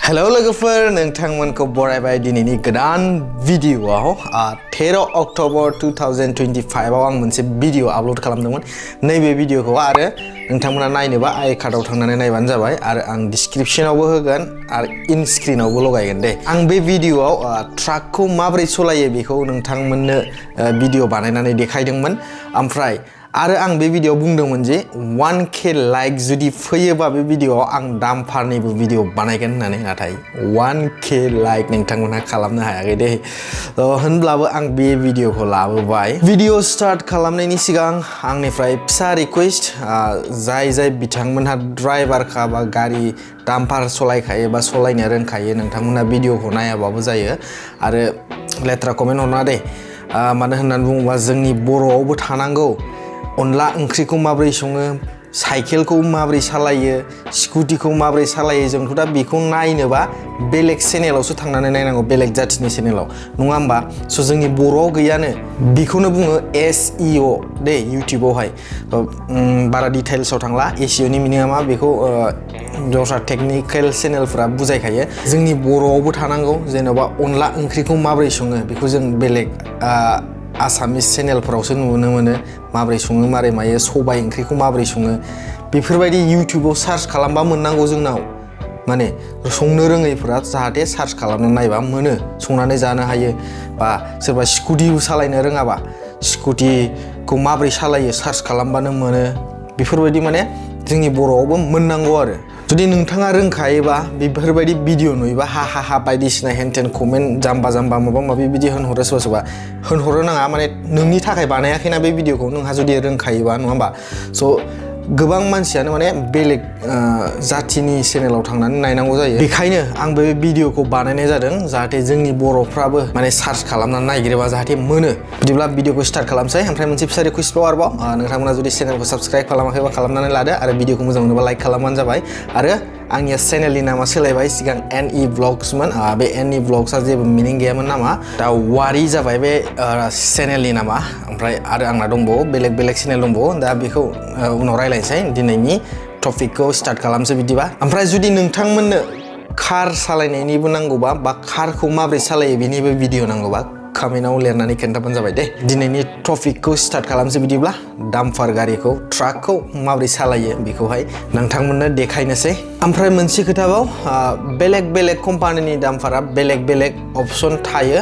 Hello लोगोफोर नोंथांमोनखौ बरायबाय दिनैनि गोदान भिडियोआव 13 अक्ट'बर 2025 आव आं मोनसे भिडियो आपल'ड खालामदोंमोन नैबे भिडियोखौ आरो नोंथांमोना नायनोबा आइ कार्डआव थांनानै नायबानो जाबाय आरो आं डिस्क्रिप्शनावबो होगोन आरो इन स्क्रिनावबो लगायगोन दे आं बे भिडियोआव ट्राकखौ माबोरै सालायो बेखौ नोंथांमोननो भिडियो बानायनानै देखायदोंमोन ओमफ्राय आरो आं बे भिडियोआव बुंदोंमोन जे 1k लाइक जुदि फैयोबा बे भिडियोआव आं डाम्पारनिबो भिडियो बानायगोन होननानै नाथाय 1k लाइक नोंथांमोनहा खालामनो हायाखै दे होनब्लाबो आं बे भिडियोखौ लाबोबाय भिडियो स्टार्ट खालामनायनि सिगां आंनिफ्राय फिसा रिक्वेस्ट जाय बिथांमोनहा ड्राइभार का बा गारि डाम्पार सलायखायो बा सलायनो रोंखायो नोंथांमोनहा भिडियोखौ नायाबाबो जायो आरो लेथ्रा कमेन्ट हरना दे मानो होननानै बुङोबा जोंनि बर'आवबो थानांगौ अनला ओंख्रिखौ माबोरै सङो साइकेलखौ माबोरै सालायो स्कुटिखौ माबोरै सालायो जोंथ' दा बेखौ नायनोबा बेलेग चेनेलावसो थांनानै नायनांगौ बेलेग जाथिनि चेनेलाव नङा होमबा स' जोंनि बर'आव गैयानो बेखौनो बुङो SEO दे इउटिउबावहाय बारा डिटेल्सआव थांला SEOनि मिनिङा मा बेखौ दस्रा टेक्निकेल चेनेलफोरा बुजायखायो जोंनि बर'आवबो थानांगौ जेन'बा अनला ओंख्रिखौ माबोरै सङो बेखौ जों बेलेग आसामिस चेनेलफोरावसो नुनो मोनो माबोरै सङो मारै मायो सबाय ओंख्रिखौ माबोरै सङो बेफोरबायदि इउटिउबाव सार्च खालामबा मोननांगौ जोंनाव माने संनो रोङैफोरा जाहाथे सार्च खालामनानै नायबा मोनो संनानै जानो हायो बा सोरबा स्कुटि सालायनो रोङाबा स्कुटिखौ माबोरै सालायो सार्च खालामबानो मोनो बेफोरबायदि माने जोंनि बर'आवबो मोननांगौ आरो जुदि नोंथाङा रोंखायोबा बेफोरबायदि भिडियो नुयोबा हा बायदिसिना हेनटेन कमेन्ट जाम्बा माबा माबि बिदि होनहरो सोरबा होनहरो नाङा माने नोंनि थाखाय बानायाखैना बे भिडियोखौ नोंहा जुदि रोंखायोबा नङा होमबा स' गोबां मानसियानो माने बेलेग जाथिनि चेनेलाव थांनानै नायनांगौ जायो बेखायनो आं बे भिडियोखौ बानायनाय जादों जाहाथे जोंनि बर'फ्राबो माने सार्च खालामनानै नायगिरोबा जाहाथे मोनो बिदिब्ला भिडियोखौ स्टार्ट खालामसै ओमफ्राय मोनसे फिसा रिक्वेस्टबाव आरोबाव नोंथांमोना जुदि चेनेलखौ साबस्क्राइब खालामाखैबा खालामनानै लादो आरो भिडियोखौ मोजां मोनोबा लाइक खालामबानो जाबाय आरो आंनिया चेनेलनि नामा सोलायबाय सिगां NE Vlogsमोन बे NE Vlogsआ जेबो मिनिं गैयामोन नामा दा वारि जाबाय बे चेनेलनि नामा ओमफ्राय आरो आंना दंबावो बेलेग चेनेल दंबावो दा बेखौ उनाव रायलायनोसै दिनैनि टपिकखौ स्टार्ट खालामसै बिदिबा ओमफ्राय जुदि नोंथांमोननो कार सालायनायनिबो नांगौबा बा कारखौ माबोरै सालायो बेनिबो भिडियो नांगौबा कमेन्टआव लिरनानै खोन्थाबानो जाबाय दे दिनैनि टपिकखौ स्टार्ट खालामसै बिदिब्ला डाम्पार गारिखौ ट्राकखौ माबोरै सालायो बेखौहाय नोंथांमोननो देखायनोसै ओमफ्राय मोनसे खोथाबाव बेलेग कम्पानिनि डाम्पारा बेलेग अपसन थायो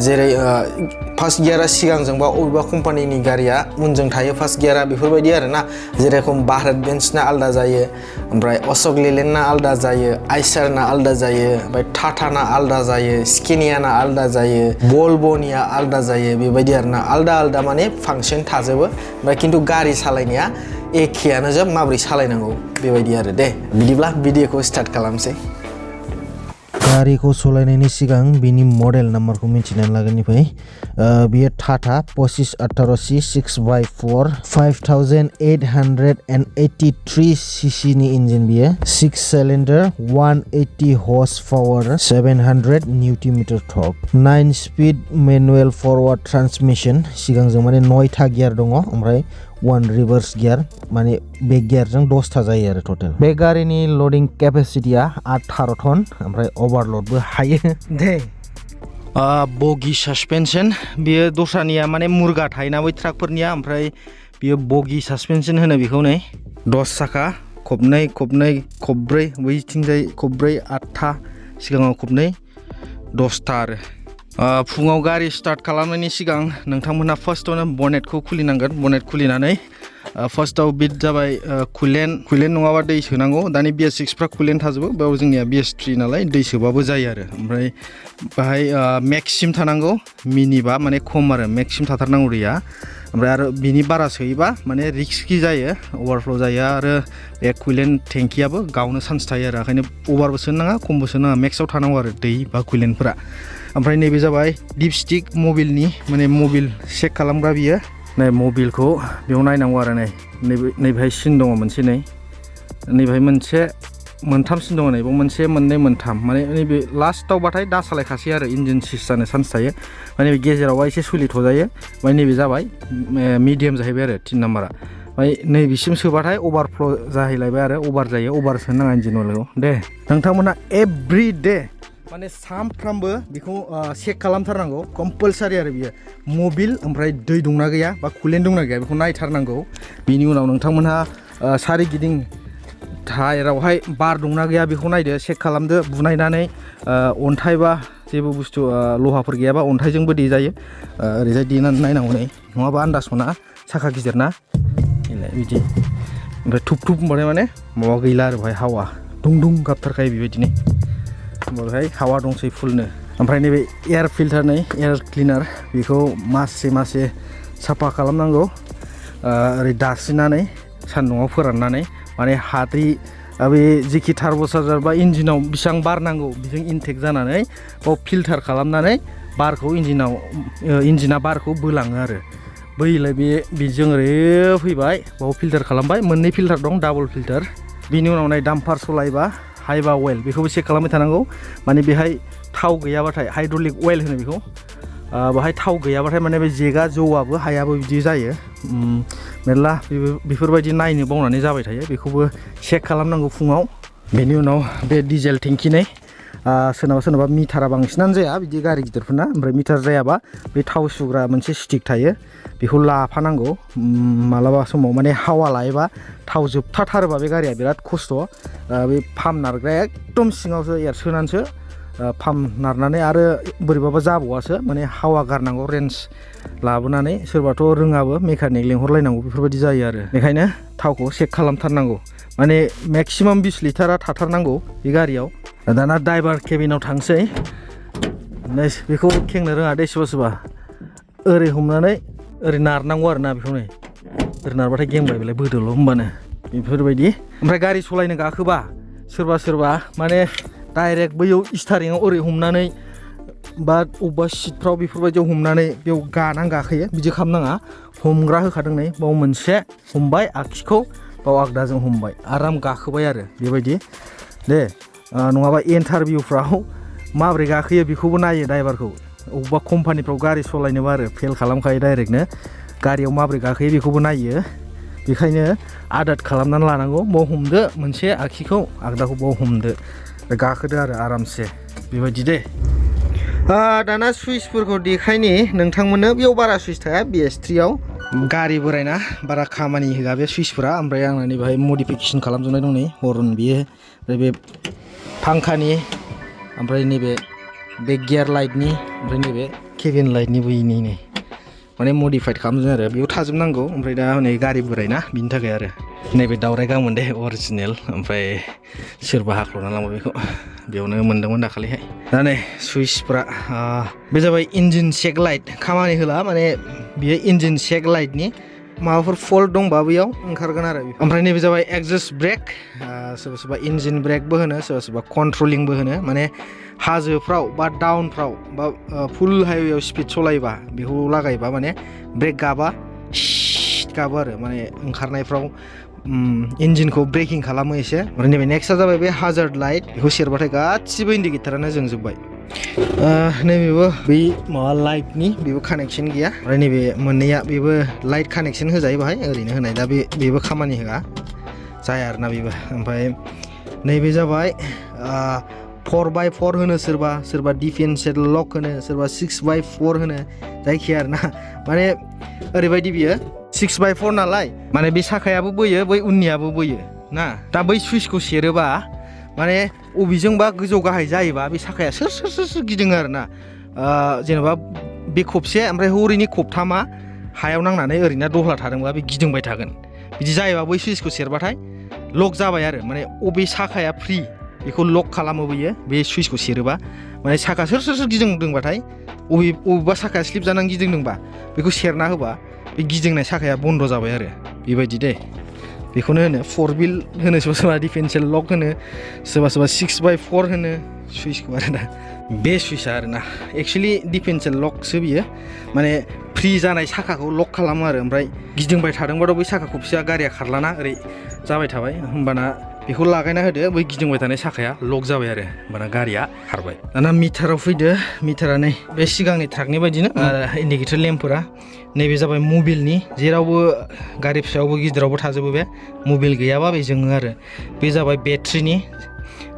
जेरै फार्स्ट गियारा सिगांजोंबा अबेबा कम्पानिनि गारिया उनजों थायो फार्स्ट गियारा बेफोरबायदि आरोना जेरेखम भारत बेन्सना आलादा जायो ओमफ्राय अशोक लेलेन्डना आलादा जायो आइसारना आलादा जायो ओमफ्राय टाटाना आलादा जायो स्केनियाना आलादा जायो भल्भ'निया आलादा जायो बेबायदि आरोना आलादा माने फांसन थाजोबो ओमफ्राय खिन्थु गारि सालायनाया एखेयानो जोब माबोरै सालायनांगौ बेबायदि आरो दे बिदिब्ला भिडियोखौ स्टार्ट खालामसै गारिखौ सालायनायनि सिगां बिनि मडेल नाम्बारखौ मिथिनानै लागोननिफ्राय बियो टाटा 2518c 6x4 5883 cc नि इन्जिन बियो 6 cylinder 180 horse power 700 newton metre torque 9 speed manual forward transmission सिगांजों माने 9था गियार दङ ओमफ्राय 1 रिवर्स गियार माने बे गियारजों 10था जायो आरो टोटल बे गारिनि लोडिं केपेसिटिया 18 टन ओमफ्राय ओभारलोडबो हायो दे बगी सस्पेंशन बियो दस्रानिया माने मुर्गा थायोना बै ट्राकफोरनिया ओमफ्राय बियो बगी सस्पेंशन होनो बेखौ नै 10 साखा खबनै खबब्रै बैथिंजाय खबब्रै 8था सिगाङाव खबनै 10था आरो फुङाव गारि स्टार्ट खालामनायनि सिगां नोंथांमोनहा फार्स्टआवनो बनेटखौ खुलिनांगोन बनेट खुलिनानै फार्स्टआव बिट जाबाय कुलेन्ट नङाबा दै सोनांगौ दानि BS6फ्रा कुलेन्ट थाजोबो बेयाव जोंनिया BS3 नालाय दै सोबाबो जायो आरो ओमफ्राय बाहाय मेक्ससिम थानांगौ मिनिबा माने खम आरो मेक्ससिम थाथारनांगौ दैया ओमफ्राय आरो बिनि बारा सोयोबा माने रिस्कि जायो अभारफ्ल' जायो आरो बे कुलेन्ट टेंकियाबो गावनो चान्स थायो आरो ओंखायनो अभारबो सोनो नाङा खमबो सोनो नाङा मेक्सआव थानांगौ आरो दै बा कुलेन्टफोरा ओमफ्राय नैबे जाबाय डिपस्टिक मबिलनि माने मबिल चेक खालामग्रा बियो नै मबिलखौ बेयाव नायनांगौ आरो नैबेहाय सिन दङ मोनसे नैबेहाय मोनसे मोनथाम सिन दङ नैबाव मोनसे मोननै मोनथाम माने नैबे लास्टआवबाथाय दा सालायखासै आरो इन्जिन सिस जानो चान्स थायो माने गेजेरावबा एसे सुलिथ'जायो ओमफ्राय नैबे जाबाय मिडियाम जाहैबाय आरो 3 नाम्बारा ओमफ्राय नैबिसिम सोबाथाय अभारफ्ल' जाहैलायबाय आरो अभार जायो अभार सोनो नाङा इन्जिन अइलखौ दे नोंथांमोना एभ्रि डे माने सानफ्रामबो बेखौ चेक खालामथारनांगौ कम्पालसारि आरो बियो मबिल ओमफ्राय दै दंना गैया बा कुलेन्ट दंना गैया बेखौ नायथारनांगौ बिनि उनाव नोंथांमोनहा सारिगिदिं टायारावहाय बार दंना गैया बेखौ नायदो चेक खालामदो बुनायनानै अन्थाइ बा जेबो बुस्थु लहाफोर गैयाबा अन्थाइजोंबो देजायो ओरैजाय देनानै नायनांगौ नै नङाबा आन्दाज मोना साखा गिदिर ना बिदि ओमफ्राय थुब थुब होनबाथाय माने माबा गैला आरो बेहाय हावा दुं दुं गाबथारखायो बेबायदिनो होमबा बेहाय हावा दंसै फुलनो ओमफ्राय नैबे एयार फिल्टार नै एयार क्लिनार बेखौ मासे साफा खालामनांगौ ओरै दास्रिनानै सान्दुङाव फोराननानै माने हाद्रि बे जेखि टार्ब'चार्जार बा इन्जिनाव बेसेबां बार नांगौ बेजों इनटेक जानानै बाव फिल्टार खालामनानै बारखौ इन्जिना बारखौ बोलाङो आरो बैलाय बेजों ओरै फैबाय बाव फिल्टार खालामबाय मोननै फिल्टार दं डाबल फिल्टार बिनि उनाव नाय डाम्पार सलायबा हाइबा अइल बेखौबो चेक खालामबाय थानांगौ माने बेहाय थाव गैयाबाथाय हाइड्रलिक अइल होनो बेखौ बाहाय थाव गैयाबाथाय माने बे जेगा जौआबो हायाबो बिदि जायो मेरला बेफोरबायदि नायनो बावनानै जाबाय थायो बेखौबो चेक खालामनांगौ फुङाव बेनि उनाव बे डिजेल टेंकिनै सोरनाबा मिटारा बांसिनानो जाया बिदि गारि गिदिरफोरना ओमफ्राय मिटार जायाबा बे थाव सुग्रा मोनसे स्टिक थायो बेखौ लाफानांगौ मालाबा समाव माने हावा लायोबा थाव जोबथाथारोबा बे गारिया बिराद खस्थ' बे पाम्प नारग्राया एकदम सिङावसो एरसोनानैसो पाम्प नारनानै आरो बोरैबाबा जाबावासो माने हावा गारनांगौ रेन्ज लाबोनानै सोरबाथ' रोङाबो मेकानिक लेंहरलायनांगौ बेफोरबायदि जायो आरो बेखायनो थावखौ चेक खालामथारनांगौ माने मेक्सिमाम 20 लिटारा थाथारनांगौ बे गारियाव दाना ड्राइभार केबिनाव थांसै बेखौ खेंनो रोङा दे सोरबा ओरै हमनानै ओरै नारनांगौ आरो ना बेखौ नै ओरै नारबाथाय गेंबाय बेलाय बोदोल' होमबानो बेफोरबायदि ओमफ्राय गारि सालायनो गाखोबा सोरबा माने डाइरेक्ट बैयाव स्टारिङाव ओरै हमनानै बा अबेबा सिटफ्राव बेफोरबायदियाव हमनानै बेयाव गानानै गाखोयो बिदि खालामनाङा हमग्रा होखादों नै बाव मोनसे हमबाय आगसिखौ बाव आगदाजों हमबाय आराम गाखोबाय आरो बेबायदि दे नङाबा इन्टारभिउफ्राव माबोरै गाखोयो बेखौबो नायो ड्राइभारखौ अबेबा कम्पानिफ्राव गारि सालायनोबा आरो फेल खालामखायो डाइरेक्टनो गारियाव माबोरै गाखोयो बेखौबो नायो बेखायनो आदाद खालामनानै लानांगौ बाव हमदो मोनसे आगसिखौ आगदाखौ बाव हमदो गाखोदो आरो आरामसे बेबायदि दे दाना सुइचफोरखौ देखायनि नोंथांमोननो बेयाव बारा सुइच थाया BS3आव गारि बोरायना बारा खामानि होआ बे सुइचफोरा ओमफ्राय आंना नै बेहाय मडिफिकेसन खालामजोबनाय दं नै हरन बियो ओमफ्राय बे फांखानि ओमफ्राय नैबे गियार लाइटनि ओमफ्राय नैबे केबिन लाइटनि बैनि नै माने मडिफाइड खालामजों आरो बेयाव थाजोबनांगौ ओमफ्राय दा हनै गारि बोरायना बिनि थाखाय आरो नैबे दावराय गांमोन दे अरिजिनेल ओमफ्राय सोरबा हाख्ल'ना लांबाय बेखौ बेयावनो मोनदोंमोन दाखालिहाय दा नै सुइचफ्रा बे जाबाय इन्जिन चेक लाइट खामानि होला माने बियो इन्जिन चेक लाइटनि माबाफोर फल्ट दंबा बैयाव ओंखारगोन आरो ओमफ्राय नैबे जाबाय एगजस्ट ब्रेक सोरबा इन्जिन ब्रेकबो होनो सोरबा कन्ट्रलिंबो होनो माने हाजोफ्राव बा डाउनफ्राव बा फुल हाइवेआव स्पिड सालायोबा बेखौ लागायोबा माने ब्रेक गाबा गाबो आरो माने ओंखारनायफ्राव इन्जिनखौ ब्रेकिं खालामो एसे ओमफ्राय नैबे नेक्स्टआ जाबाय बे हाजार्ड लाइट बेखौ सेरबाथाय गासिबो इन्डिकेटरानो जोंजोब्बाय नैबेबो बै माबा लाइटनि बेबो कानेक्सन गैया ओमफ्राय नैबे मोननैया बेबो लाइट कानेक्सन होजायो बाहाय ओरैनो होनाय दा बेबो खामानि होआ जाया आरोना बेबो ओमफ्राय नैबे जाबाय 4x4 होनो सोरबा डिफेन्सियेल लक होनो सोरबा 6x4 होनो जायखिया आरोना माने ओरैबायदि बियो 6x4 नालाय माने बे साखायाबो बोयो बै उननियाबो बोयो ना दा बै सुइचखौ सेरोबा माने अबेजोंबा गोजौ गाहाय जायोबा बे साखाया सोर गिदिङो आरोना जेनेबा बे खबसे ओमफ्राय हरैनि खबथामा हायाव नांनानै ओरैनो दहला थादोंबा बे गिदिंबाय थागोन बिदि जायोबा बै सुइचखौ सेरबाथाय लक जाबाय आरो माने अबे साखाया फ्रि बेखौ लक खालामो बियो बे सुइचखौ सेरोबा माने साखा सोर गिदिंदोंबाथाय अबेबा साखाया स्लिप जानानै गिदिंदोंबा बेखौ सेरना होबा बे गिदिंनाय साखाया बन्द जाबाय आरो बेबायदि दे बेखौनो होनो 4 व्हील होनो सोरबा डिफेन्सियेल लक होनो सोरबा 6x4 होनो सुइचखौ आरो दा बे सुइचआ आरोना एक्सुवेलि डिफेन्सियेल लकसो बियो माने फ्रि जानाय साखाखौ लक खालामो आरो ओमफ्राय गिदिंबाय थादोंबाथ' बै साखा खबसेया गारिया खारलाना ओरै जाबाय थाबाय होमबाना बेखौ लागायना होदो बै गिदिंबाय थानाय साखाया लक जाबाय आरो होमबाना गारिया खारबाय दाना मिटाराव फैदो मिटारा नै बे सिगांनि ट्राकनि बायदिनो इन्डिकेटर लेम्पफोरा नैबे जाबाय मबिलनि जेरावबो गारि फिसायावबो गिदिरावबो थाजोबो बे मबिल गैयाबा बे जोङो आरो बे जाबाय बेट्रिनि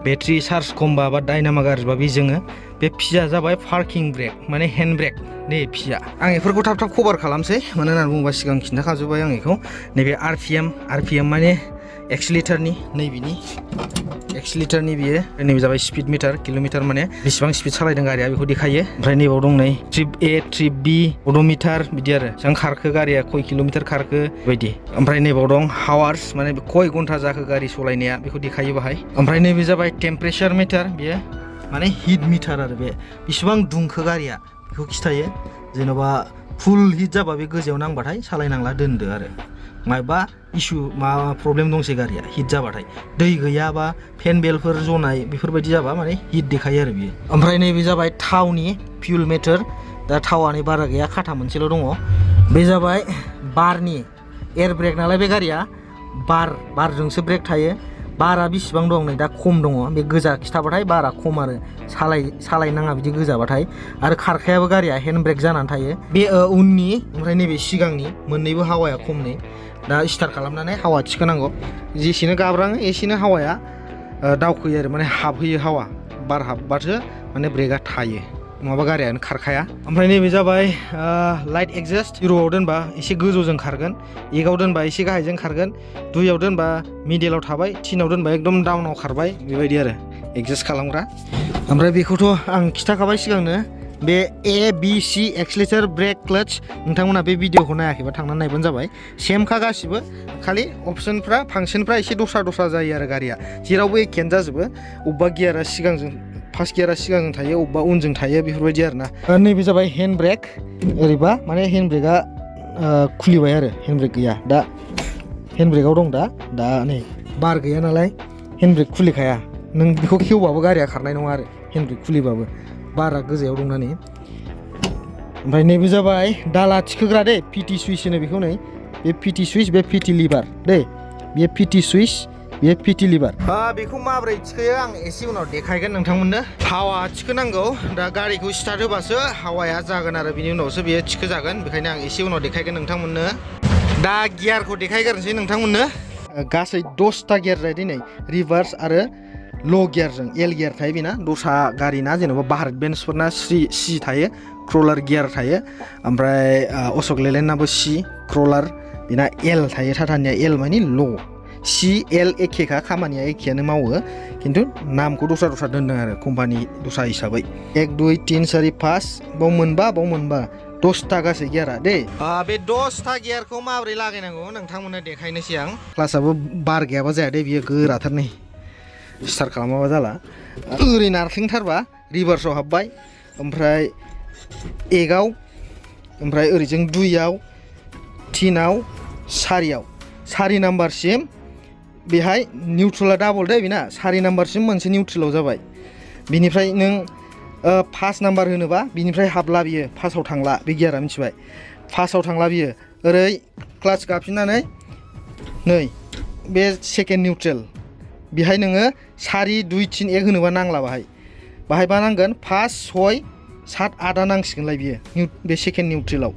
बेट्रि चार्ज खमबा बा डायनामा गाज्रिबा बे जोङो बे फिया जाबाय पार्किं ब्रेक माने हेन्ड ब्रेक नै फिया आं बेफोरखौ थाब थाब कभार खालामसै मानो होननानै बुङोबा सिगां खिन्थाखाजोब्बाय आं बेखौ नैबे आरपिएम माने एक्सिलेटरनि नैबेनि एक्सिलेटरनि बियो नैबे जाबाय स्पिड मिटार किल'मिटार माने बेसेबां स्पिड सालायदों गारिया बेखौ देखायो ओमफ्राय नैबाव दं नै ट्रिप ए ट्रिप बि अड'मिटार बिदि आरो बेसेबां खारखो गारिया खय किल'मिटार खारखो बेबायदि ओमफ्राय नैबाव दं हावार्स माने खय घन्टा जाखो गारि सालायनाया बेखौ देखायो बाहाय ओमफ्राय नैबे जाबाय टेम्पारेचार मिटार बेयो माने हिट मिटार आरो बे बेसेबां दुंखो गारिया बेखौ खिथायो जेन'बा फुल हिट जाबा बे गोजायाव नांबाथाय सालायनांला दोनदो आरो मायबा इसु मा प्रब्लेम दंसै गारिया हिट जाबाथाय दै गैयाबा फेन बेलफोर जनाय बेफोरबायदि जाबा माने हिट देखायो आरो बियो ओमफ्राय नैबे जाबाय थावनि फिउल मिटार दा थावानि बारा गैया खाथा मोनसेल' दङ बे जाबाय बारनि एयार ब्रेक नालाय बे गारिया बारजोंसो ब्रेक थायो बारा बेसेबां दं नै दा खम दङ बे गोजा खिथाबाथाय बारा खम आरो सालायनाङा बिदि गोजाबाथाय आरो खारखायाबो गारिया हेन्ड ब्रेक जानानै थायो बे उननि ओमफ्राय नैबे सिगांनि मोननैबो हावाया खम नै दा स्टार्ट खालामनानै हावा थिखोनांगौ जेसेनो गाब्राङो एसेनो हावाया दावखोयो आरो माने हाबहैयो हावा बार हाबबासो माने ब्रेकआ थायो नङाबा गारियानो खारखाया ओमफ्राय नैबे जाबाय लाइट एगजस्ट जिर'आव दोनबा एसे गोजौजों खारगोन एकआव दोनबा एसे गाहायजों खारगोन दुइआव दोनबा मिडिलाव थाबाय थिनाव दोनबा एकदम डाउनाव खारबाय बेबायदि आरो एगजास्ट खालामग्रा ओमफ्राय बेखौथ' आं खिथाखाबाय सिगांनो बे ABC एक्सिलेटर ब्रेक क्लाच नोंथांमोना बे भिडिअखौ नायाखैबा थांनानै नायबानो जाबाय सेमखा गासिबो खालि अप्सनफ्रा फांसनफ्रा एसे दस्रा जायो आरो गारिया जेरावबो एखेयानो जाजोबो अबेबा गियारा सिगांजों फार्स्ट गियारा सिगांजों थायो अबेबा उनजों थायो बेफोरबायदि आरो ना नैबे जाबाय हेन्ड ब्रेक ओरैबा माने हेन्ड ब्रेकआ खुलिबाय आरो हेन्ड ब्रेक गैया दा हेन्ड ब्रेकआव दं दा नै बार गैया नालाय हेन्ड ब्रेक खुलिखाया नों बेखौ खेवबाबो गारिया खारनाय नङा आरो हेन्ड ब्रेक खुलिबाबो बारा गोजायाव दं ना नै ओमफ्राय नैबे जाबाय दाला थिखोग्रा दे पिटि सुइच होनो बेखौ नै बे पिटि सुइच बे पिटि लिभार दे बे पिटि सुइच बे पिटि लिभार बेखौ माबोरै थिखोयो आं एसे उनाव देखायगोन नोंथांमोननो हावा थिखोनांगौ दा गारिखौ स्टार्ट होबासो हावाया जागोन आरो बिनि उनावसो बेयो थिखोजागोन बेखायनो आं एसे उनाव देखायगोन नोंथांमोननो दा गियारखौ देखायग्रोनोसै नोंथांमोननो गासै 10टा गियार जायो दिनै रिभार्स आरो ल' गियारजों एल गियार थायो बेना दस्रा गारिना जेनेबा भारत बेन्सफोरना सि थायो क्रलार गियार थायो ओमफ्राय अशक लेलेन्डनाबो सि क्रलार बेना एल थायो टाटानिया एल मानि ल' सि एल एखेखा खामानिया एखेयानो मावो खिन्थु नामखौ दस्रा दोनदों आरो कम्पानि दस्रा हिसाबै 1 2 3 4 5 बाव मोनबा 10टा गासै गियारा दे बे 10टा गियारखौ माबोरै लागायनांगौ नोंथांमोननो देखायनोसै आं क्लासाबो बार गैयाबा जाया दे बियो गोराथार नै स्टार्ट खालामाबा जाला ओरै नारख्लिंथारबा रिभार्सआव हाबबाय ओमफ्राय एकआव ओमफ्राय ओरैजों 2आव 3आव 4आव 4 नाम्बारसिम बेहाय निउट्रेला डाबल दे बेना 4 नाम्बारसिम मोनसे निउट्रेलाव जाबाय बिनिफ्राय नों 5 नाम्बार होनोबा बिनिफ्राय हाबला बियो फार्स्टआव थांला बे गियारा मिथिबाय फार्स्टआव थांला बियो ओरै क्लाच गाफिननानै नै बे सेकेन्ड निउट्रेल बेहाय नोङो 4 2 3 1 होनोबा नांला बाहाय मा नांगोन 5 6 7 8आ नांसिगोनलाय बियो बे सेकेन्ड निउट्रेलाव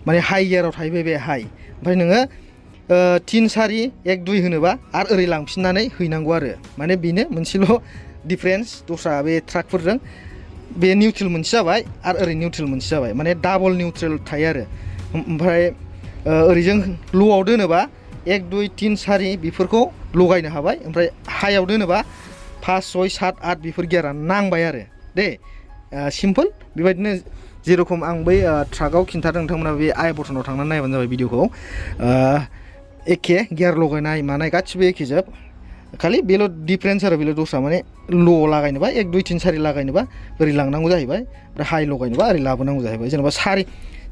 माने हाइ गियाराव थाहैबाय बे हाइ ओमफ्राय नोङो 3 4 1 2 होनोबा आरो ओरै लांफिननानै हैनांगौ आरो माने बेनो मोनसेल' डिफारेन्स दस्रा बे ट्राकफोरजों बे निउट्रेल मोनसे जाबाय आरो ओरै निउट्रेल मोनसे जाबाय माने डाबल निउट्रेल थायो आरो ओमफ्राय ओरैजों ल'आव दोनोबा 1 2 3 4 बेफोरखौ लगायनो हाबाय ओमफ्राय हाइआव दोनोबा 5 6 7 8 बेफोर गियारा नांबाय आरो दे सिम्पल बेबायदिनो जेरखम आं बै ट्राकआव खिन्थादों नोंथांमोना बे आइ बटनाव थांनानै नायबानो जाबाय भिडिअखौ एखे गियार लगायनाय मानाय गासिबो एखे जोब खालि बेल' डिफारेन्स आरो बेल' दस्रा माने ल' लागायनोबा 1 2 3 4 लागायनोबा ओरै लांनांगौ जाहैबाय ओमफ्राय हाइ लगायनोबा ओरै लाबोनांगौ जाहैबाय जेनेबा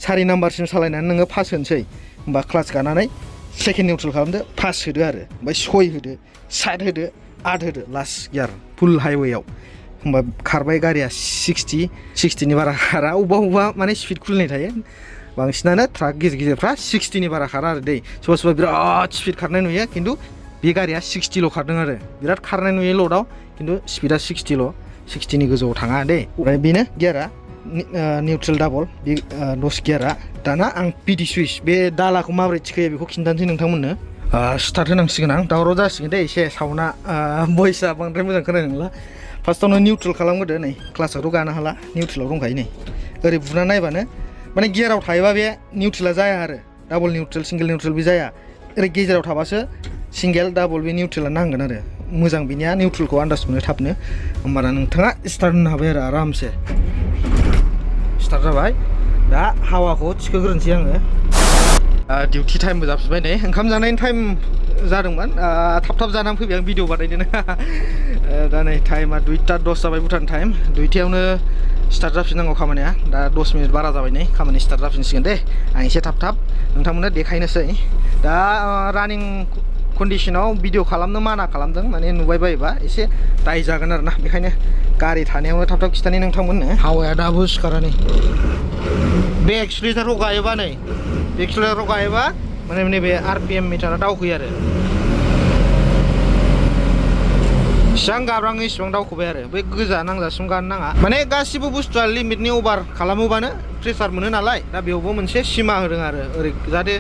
4 नाम्बारसिम सालायनानै नोङो 5 होनोसै होमबा क्लाच गानानै सेकेन्ड निउट्रेल खालामदो 5 होदो आरो ओमफ्राय 6 होदो 7 होदो 8 होदो लास्ट गियार फुल हाइवेआव होमबा खारबाय गारिया 60नि बारा खारा अबेबा माने स्पिड खुलिनाय थायो बांसिनानो ट्राक गिदिरफ्रा 60नि बारा खारा आरो दै सोरबा बिराद स्पिड खारनाय नुयो खिन्थु बे गारिया 60ल' खारदों आरो बिराद खारनाय नुयो ल'डआव खिन्थु स्पिडा 60 60नि गोजौआव थाङा दे ओमफ्राय बेनो गियारा निउट्रेल डाबल बे 10 गियारा दाना आं पिडि सुइच बे दालाखौ माबोरै थिखोयो बेखौ खिन्थानोसै नोंथांमोननो स्टार्ट होनांसिगोन आं दावराव जासिगोन दे एसे साउन्डआ भइसआ बांद्राय मोजां खोनानाय नंला फार्स्टआवनो निउट्रेल खालामग्रोदो नै क्लासआथ' गानो हाला निउट्रेलाव दंखायो नै ओरै बुना नायबानो माने गियाराव थायोबा बे निउट्रेला जाया आरो डाबल निउट्रेल सिंगेल निउट्रेल बे जाया ओरै गेजेराव थाबासो सिंगेल डाबल बे निउट्रेला नांगोन आरो मोजां बिनिया निउट्रेलखौ आन्दाज मोनो थाबनो होमबाना नोंथाङा स्टार्ट होनो हाबाय आरो आरामसे स्टार्ट जाबाय दा हावाखौ थिखोग्रोनोसै आङो डिउटि टाइमबो जाफिनबाय नै ओंखाम जानायनि टाइम जादोंमोन थाब थाब जानानै फैबाय आं भिडिअ बानायदों दा नै टाइमा 2:10 जाबाय भुटान टाइम 2:00 स्टार्ट जाफिननांगौ खामानिया दा 10 मिनिट बारा जाबाय नै खामानि स्टार्ट जाफिनसिगोन दे आं एसे थाब थाब नोंथांमोननो देखायनोसै दा रानिं कन्डिशनाव भिडिअ खालामनो माना खालामदों माने नुबाय बायोबा एसे दाय जागोन आरोना बेखायनो गारि थानायावनो थाब थाब खिथानि नोंथांमोननो हावाया दाबो सिखारा नै बे एक्सिलेटरखौ गायोबा नै एक्सिलेटरखौ गायोबा माने नैबे आरपिएम मिटारा दावखोयो आरो इसिबां गाब्राङो इसिबां दावखोबाय आरो बै गोजा नांजासिम गानो नाङा माने गासिबो बुस्थुआ लिमिटनि अभार खालामोबानो प्रेसार मोनो नालाय दा बेयावबो मोनसे सिमा होदों आरो ओरै जाहाथे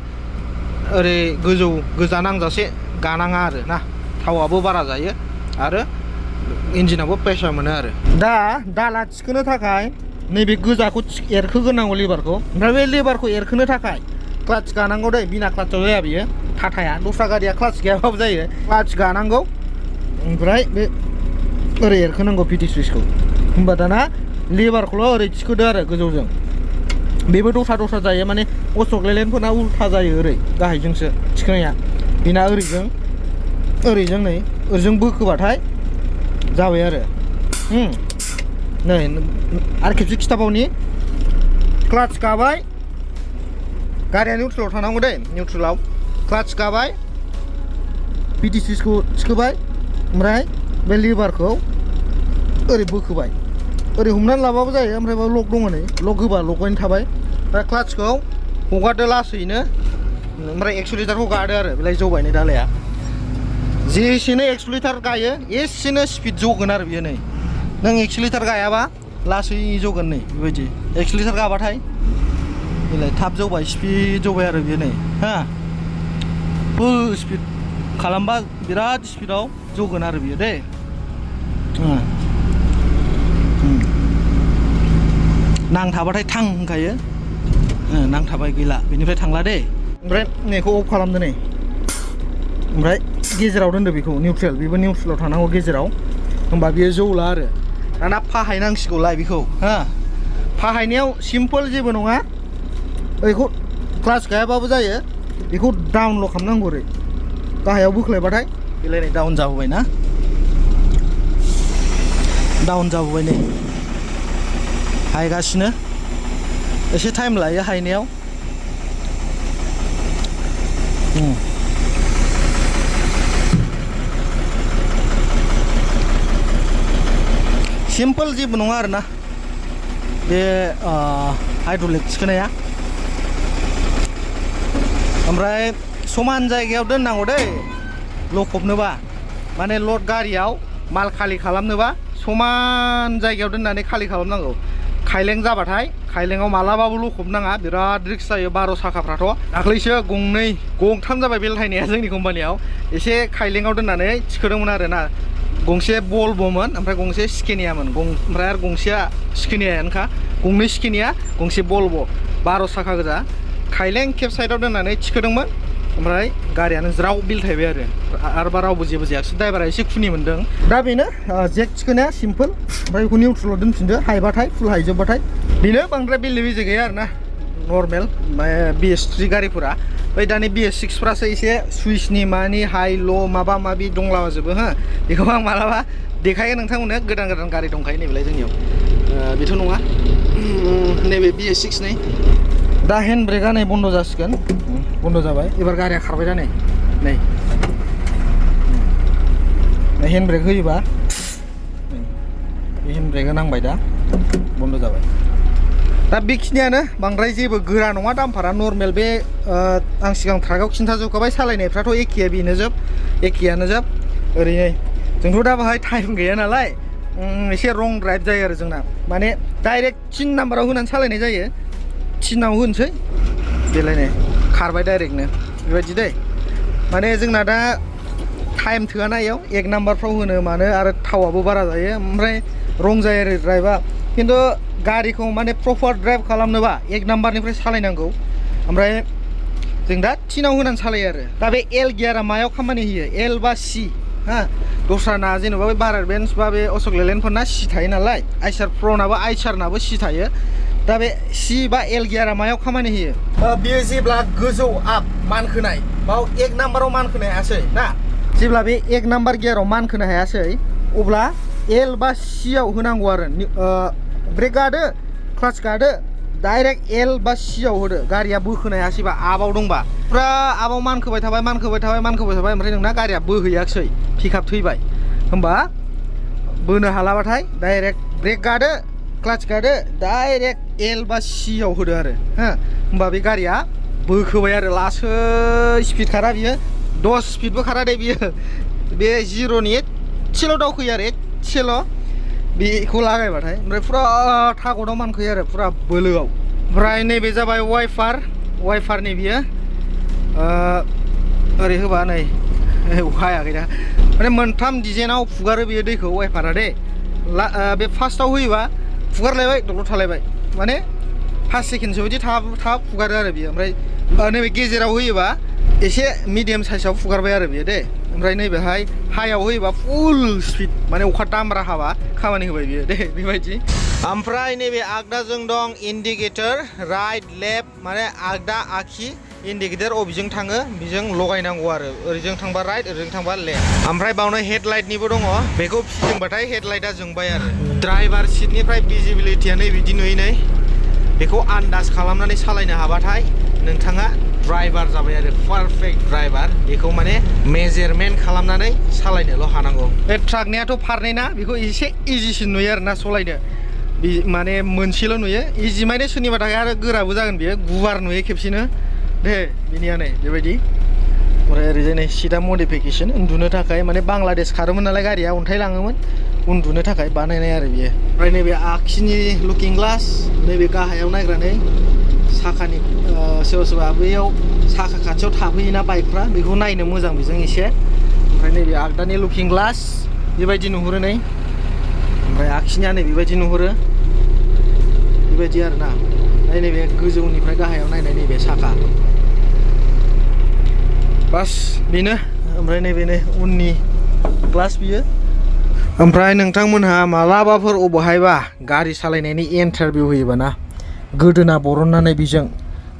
ओरै गोजौ गोजा नांजासे गानाङा आरो ना थावाबो बारा जायो आरो इन्जिनाबो प्रेसार मोनो आरो दा दाला थिखोनो थाखाय नैबे गोजाखौ एरखोग्रोनांगौ लेबारखौ ओमफ्राय बे लेबारखौ एरखोनो थाखाय क्लाच गानांगौ दै बिना क्लाचआव जाया बियो टाटाया दस्रा गारिया क्लाच गैयाबाबो जायो क्लाच गानांगौ ओमफ्राय बे ओरै एरखोनांगौ पिटि सुइचखौ होमबा दाना लेबारखौल' ओरै थिखोदो आरो गोजौजों बेबो दस्रा दस्रा जायो माने अशकलेलेण्डफोरना उल्था जायो ओरै गाहायजोंसो थिखोनाया बेना ओरैजों ओरैजों नै ओरैजों बोखोबाथाय जाबाय आरो नै आरो खेबसे खिथाबावनि क्लाच गाबाय गारिया निउट्रेलाव थानांगौ दे निउट्रेलाव क्लाच गाबाय पिटि सुइचखौ थिखोबाय ओमफ्राय बे लिभारखौ ओरै बोखोबाय ओरै हमनानै लाबाबो जायो ओमफ्राय बाव लक दङ नै लक होबा लकआनो थाबाय ओमफ्राय क्लाचखौ हगारदो लासैनो ओमफ्राय एक्सिलेटरखौ गादो आरो बेलाय जौबाय नै दालाया जेसेनो एक्सिलेटर गायो एसेनो स्पिड जौगोन आरो बियो नै नों एक्सिलेटर गायाबा लासै जौगोन नै बेबायदि एक्सिलेटर गाबाथाय बेलाय थाब जौबाय स्पिड जौबाय आरो बियो नै हा फुल स्पिड खालामबा बिराद स्पिडाव जौगोन आरो बियो दे नांथाबाथाय थां होनखायो नांथाबाय गैला बेनिफ्राय थांला दे ओमफ्राय नैखौ अफ खालामदो नै ओमफ्राय गेजेराव दोनदो बेखौ निउट्रेल बेबो निउट्रेलाव थानांगौ गेजेराव होमबा बियो जौला आरो दाना फाहायनांसिगौलाय बेखौ हा फाहायनायाव सिम्पल जेबो नङा बेखौ क्लाच गायाबाबो जायो बेखौ डाउनल' खालामनांगौ ओरै गाहायाव बोख्लायबाथाय बेलाय नै डाउन जाबोबाय ना डाउन जाबोबाय नै हायगासिनो एसे टाइम लायो हायनायाव सिम्पल जेबो नङा आरोना बे हाइड्रलिक थिखोनाया ओमफ्राय समान जायगायाव दोननांगौ दै लखबनोबा माने लड गारियाव माल खालि खालामनोबा समान जायगायाव दोननानै खालि खालामनांगौ खायलें जाबाथाय खायलेंआव मालाबाबो लखबनाङा बिराद रिक्स जायो 12 साखाफ्राथ' दाख्लैसो गंथाम जाबाय बेलथायनाया जोंनि कम्पानियाव एसे खायलेंआव दोननानै थिखोदोंमोन आरो ना गंसे बल्बोमोन ओमफ्राय गंसे स्केनियामोन ओमफ्राय आरो गंसेया स्केनियानोखा गंनै स्केनिया गंसे बल्ब 12 साखा गोजा खायलें केब साइडआव दोननानै थिखोदोंमोन ओमफ्राय गारियानो ज्राव बेलथायबाय आरोबा रावबो जेबो जायाखिसै ड्राइभारा एसे खुनि मोनदों दा बेनो जेक थिखोनाया सिम्पल ओमफ्राय बेखौ निउट्रेलाव दोनफिनदो हायबाथाय फुल हायजोबबाथाय बेनो बांद्राय बेले बेजे गैया आरोना नर्मेल BS3 गारिफोरा बै दानि BS6 फ्रासो एसे सुइचनि मानि हाइ ल' माबा माबि दंलाजोबो हो बेखौ आं मालाबा देखायगोन नोंथांमोननो गोदान गोदान गारि दंखायो नैबेलाय जोंनियाव बेथ' नङा नैबे BS6 नै दा हेन्ड ब्रेकआ नै बन्द जासिगोन बन्द जाबाय एबार गारिया खारबाय दा नै हेन्ड ब्रेक होयोबा बे हेन्ड ब्रेकआ नांबाय दा बन्द जाबाय दा बेखिनियानो बांद्राय जेबो गोरा नङा दामफारा नर्मेल बे आं सिगां ट्राकआव खिन्थाजोबखाबाय सालायनायफ्राथ' एखेया बेनो जोब एखेयानो जोब ओरैनो जोंथ' दा बाहाय टाइम गैया नालाय एसे रं ड्राइभ जायो आरो जोंना माने डाइरेक्ट 3 नाम्बाराव होनानै सालायनाय जायो 3 आव होनोसै बेलायनो खारबाय डाइरेक्टनो बेबायदि दै माने जोंना दा टाइम थोआ ना इयाव 1 नाम्बारफ्राव होनो मानो आरो थावाबो बारा जायो ओमफ्राय रं जायो आरो ड्राइभआ खिन्थु गारिखौ माने प्रपार ड्राइभ खालामनोबा 1 नाम्बारनिफ्राय सालायनांगौ ओमफ्राय जों दा 3 आव होनानै सालायो आरो दा बे एल गियारा मायाव खामानि होयो एल बा सि हा दस्राना जेनेबा बे बारार बेन्स बा बे अशक लेलेन्डफोरना सि थायो नालाय आइसार प्र'नाबो आइसारनाबो सि थायो दा बे सि बा एल गियारा मायाव खामानि होयो बेयो जेब्ला गोजौ आप मानखोनाय बाव 1 नाम्बाराव मानखोनो हायासै ना जेब्ला बे 1 नाम्बार गियाराव मानखोनो हायासै अब्ला एल बा सि आव होनांगौ आरो ब्रेक गादो क्लाच गादो डाइरेक्ट एल बा सि आव होदो गारिया बोखोनो हायासैबा आबाव दंबा फुरा आबाव मानखोबाय थाबाय ओमफ्राय नोंना गारिया बोहैयाखिसै पिकआप थैबाय होमबा बोनो हालाबाथाय डाइरेक्ट ब्रेक गादो क्लाच गादो डाइरेक्ट एल बा सि आव होदो आरो हो होमबा बे गारिया बोखोबाय आरो लासै स्पिड खारा बियो 10 स्पिडबो खारा दे बियो बे 0नि एसेल' दावखोयो आरो एसेल' बेखौ लागायबाथाय ओमफ्राय फुरा थागदाव मानखोयो आरो फुरा बोलोआव ओमफ्राय नैबे जाबाय वाइफारनि बियो ओरै होबा नै हायाखै दा माने मोनथाम डिजाइनाव फुगारो बेयो दैखौ वाइफारा दे बे फार्स्टआव होयोबा फुगारलायबाय दलद थालायबाय माने 5 सेकेन्डसो बिदि थाब फुगारो आरो बियो ओमफ्राय नैबे गेजेराव होयोबा एसे मिडियाम साइजआव फुगारबाय आरो बियो दे ओमफ्राय नैबेहाय हायाव होयोबा फुल स्पिड माने अखा दामब्रा हाबा खामानि होबाय बियो दे बेबायदि ओमफ्राय नैबे आगदाजों दं इन्डिकेटर राइट लेफ्ट माने आगदा आखि इन्डिकेटर अबेजों थाङो बेजों लगायनांगौ आरो ओरैजों थांबा राइट ओरैजों थांबा लेफ्ट ओमफ्राय बावनो हेडलाइटनिबो दङ बेखौ फिदिंबाथाय हेडलाइटआ जोंबाय आरो ड्राइभार सिटनिफ्राय भिजिबिलिटिया नै बिदि नुयै नै बेखौ आन्दाज खालामनानै सालायनो हाबाथाय नोंथाङा ड्राइभार जाबाय आरो पारफेक्ट ड्राइभार बेखौ माने मेजारमेन्ट खालामनानै सालायनोल' हानांगौ बे ट्राकनियाथ' फारनै ना बेखौ एसे इजिसिन नुयो आरो ना सालायनो माने मोनसेल' नुयो इजि माने सोरनिबा थाखाय आरो गोराबो जागोन बेयो गुवार नुयो खेबसेनो दे बिनिया नै बेबायदि ओमफ्राय ओरैजाय नै सिदा मडिफिकेसन उन्दुनो थाखाय माने बांलादेश खारोमोन नालाय गारिया अन्थाइ लाङोमोन उन्दुनो थाखाय बानायनाय आरो बियो ओमफ्राय नैबे आगसिनि लुकिं ग्लास नैबे गाहायाव नायग्रा नै साखानि सोरबा बैयाव साखा खाथियाव थाफैयोना बाइकफ्रा बेखौ नायनो मोजां बेजों एसे ओमफ्राय नैबे आगदानि लुकिं ग्लास बेबायदि नुहुरो नै ओमफ्राय आगसिनिया नै बेबायदि नुहुरो बेबायदि आरो ना नैबे गोजौनिफ्राय गाहायाव नायनाय नैबे साखा बास बेनो ओमफ्राय नैबे नै उननि ग्लास बियो ओमफ्राय नोंथांमोनहा मालाबाफोर अबहायबा गारि सालायनायनि इन्टारभिउ होयोबा ना गोदोना बरननानै बेजों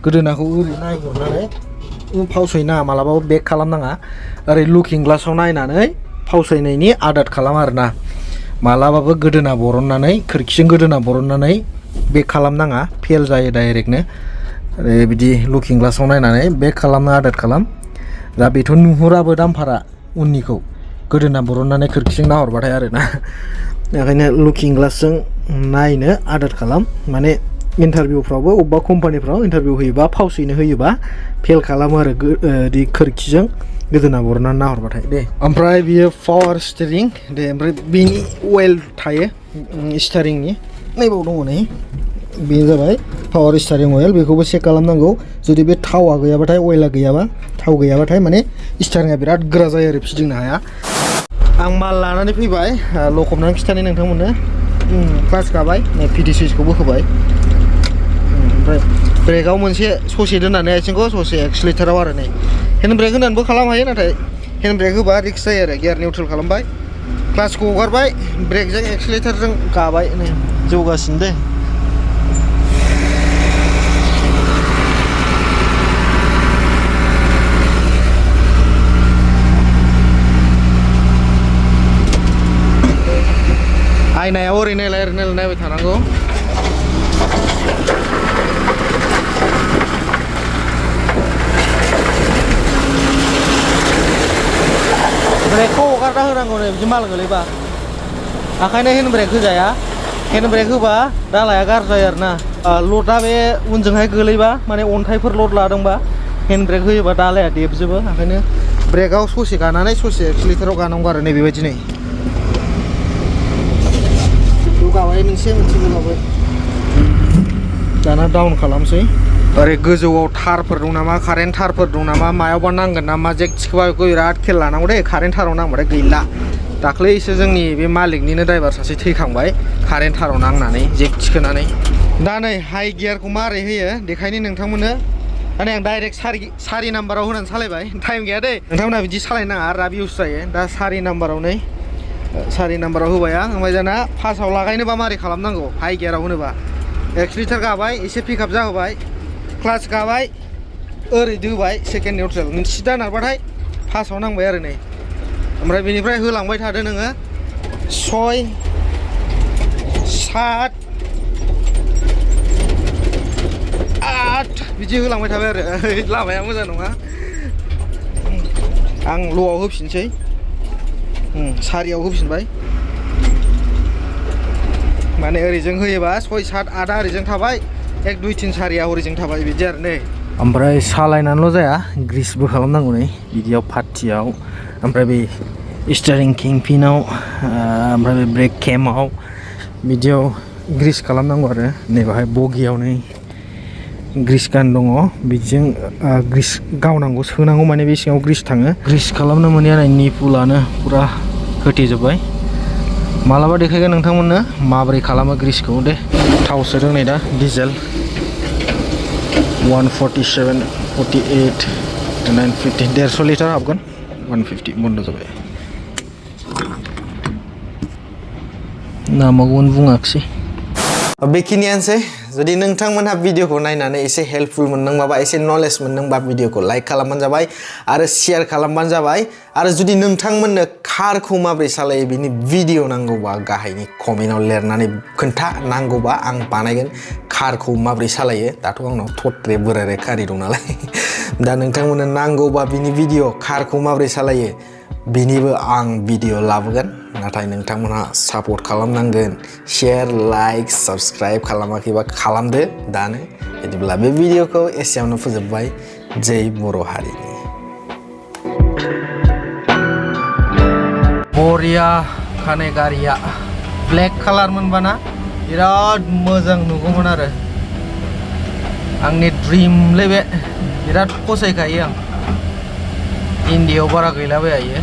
गोदोनाखौ ओरै नायहरनानै फावसयनाङा मालाबाबो बेक खालामनाङा ओरै लुकिं ग्लासाव नायनानै फावसयनायनि आदत खालाम आरोना मालाबाबो गोदोना बरननानै खोरखिजों गोदोना बरननानै बेक खालामनाङा फेल जायो डाइरेक्टनो बिदि लुकिं ग्लासाव नायनानै बेक खालामनो आदत खालाम दा बेथ' नुहुराबो दामफारा उननिखौ गोदोना बरननानै खोरखिजों नाहरबाथाय आरोना ओंखायनो लुकिं ग्लासजों नायनो आदत खालाम माने इन्टारभिउफ्रावबो अबेबा कम्पानिफ्राव इन्टारभिउ होयोबा फावसयनो होयोबा फेल खालामो आरो खोरखिजों गोदोना बरननानै नाहरबाथाय दे ओमफ्राय बियो पावार स्टियारिं दे ओमफ्राय बेनि अइल थायो स्टियारिंनि नैबाव दङ नै बेयो जाबाय पावार स्टियारिं अइल बेखौबो चेक खालामनांगौ जुदि बे थावा गैयाबाथाय अइला गैयाबा थाव गैयाबाथाय माने स्टियारिंआ बिराद गोरा जायो आरो फिदिंनो हाया आं माल लानानै फैबाय लखबनानै खिथानाय नोंथांमोननो क्लास गाबाय नै पिडि सुइचखौबो होबाय ओमफ्राय ब्रेकआव मोनसे ससे दोननानै आथिंखौ ससे एक्सिलेटाराव आरो नै हेन्ड ब्रेक होनानैबो खालामनो हायो नाथाय हेन्ड ब्रेक होबा रिक्स जायो आरो गियार निउट्रेल खालामबाय क्लासखौ हगारबाय ब्रेकजों एक्सिलेटारजों गाबाय नै जौगासिनो दे आयनायाव ओरै नायलाय नायबाय थानांगौ ब्रेकखौ हगारना होनांगौ नै बिदि माल गोलैबा ओंखायनो हेन्ड ब्रेक होजाया हेन्ड ब्रेक होबा दालाया गाज्रि जायो आरोना लडा बे उनजोंहाय गोलैबा माने अन्थाइफोर लड लादोंबा हेन्ड ब्रेक होयोबा दालाया देबजोबो ओंखायनो ब्रेकआव ससे गानानै ससे एक्सिलेटराव गानांगौ आरो नैबेबायदि नै गाबाय मोनसे गाबाय दाना डाउन खालामसै ओरै गोजौआव थारफोर दं नामा कारेन्ट थारफोर दं नामा मायावबा नांगोन नामा जेक थिखोबा बेखौ बिराद खेल लानांगौ दे कारेन्ट थाराव नांबाथाय गैला दाख्लैसो जोंनि बे मालिकनिनो ड्राइभार सासे थैखांबाय कारेन्ट थाराव नांनानै जेक थिखोनानै दा नै हाइ गियारखौ मारै होयो देखायनो नोंथांमोननो माने आं डाइरेक्ट सारि नाम्बाराव होनानै सालायबाय टाइम गैया दे नोंथांमोना बिदि सालायनो नाङा राब इउस जायो दा सारि नाम्बाराव नै सारि नाम्बाराव होबाय आं ओमफ्राय दाना फार्स्टआव लागायनोबा मारै खालामनांगौ हाइ गियाराव होनोबा एक्सिलेटर गाबाय एसे पिकआप जाहोबाय क्लाच गाबाय ओरै दोबाय सेकेन्ड निउट्रेल सिदा नारबाथाय फार्स्टआव नांबाय आरो नै ओमफ्राय बेनिफ्राय होलांबाय थादो नोङो 6 7 8 बिदि होलांबाय थाबाय आरो लामाया मोजां नङा आं ल'आव होफिनसै सारियाव होफिनबाय माने ओरैजों होयोबा 6 7 8 ओरैजों थाबाय 1 2 3 4 ओरैजों थाबाय बिदि आरो नै ओमफ्राय सालायनानैल' जाया ग्रिसबो खालामनांगौ नै बिदियाव पार्टियाव ओमफ्राय बे स्टियारिं किंपिनाव ओमफ्राय बे ब्रेक केमाव बिदियाव ग्रिस खालामनांगौ आरो नै बाहाय बगियाव नै ग्रिस गान दङ बिदिजों ग्रिस गावनांगौ सोनांगौ माने बे सिङाव ग्रिस थाङो ग्रिस खालामनो मोनैया नै निपुलानो पुरा होथेजोब्बाय मालाबा देखायगोन नोंथांमोननो माबोरै खालामो ग्रिसखौ दे थाव सोदों नै दा डिजेल 147 48 950 150 लिटार हाबगोन 150 बन्द जाबाय नामागौन बुङाखिसै बेखिनियानोसै जुदि नोंथांमोनहा भिडिअखौ नायनानै एसे हेल्पफुल मोनदोंबा एसे नलेज मोनदोंबा भिडिअखौ लाइक खालामबानो जाबाय आरो शेयार खालामबानो जाबाय आरो जुदि नोंथांमोननो कारखौ माबोरै सालायो बिनि भिडिअ नांगौबा गाहायनि कमेन्टआव लिरनानै खोन्था नांगौबा आं बानायगोन कारखौ माबोरै सालायो दाथ' आंनाव थट्रे बोराय गारि दं नालाय दा नोंथांमोननो नांगौबा बिनि भिडिअ कारखौ माबोरै सालायो बिनिबो आं भिडिअ लाबोगोन नाथाय नोंथांमोनहा सापर्ट खालामनांगोन शेयार लाइक साबस्क्राइब खालामाखैबा खालामदो दानो बिदिब्ला बे भिडिअखौ एसेयावनो फोजोबबाय जै बर' हारिनि बरिया खाने गारिया ब्लेक कालार मोनबाना बिराद मोजां नुगौमोन आरो आंनि ड्रिमलै बे बिराद फसायखायो आं इन्डियायाव बारा गैलाबाया इयो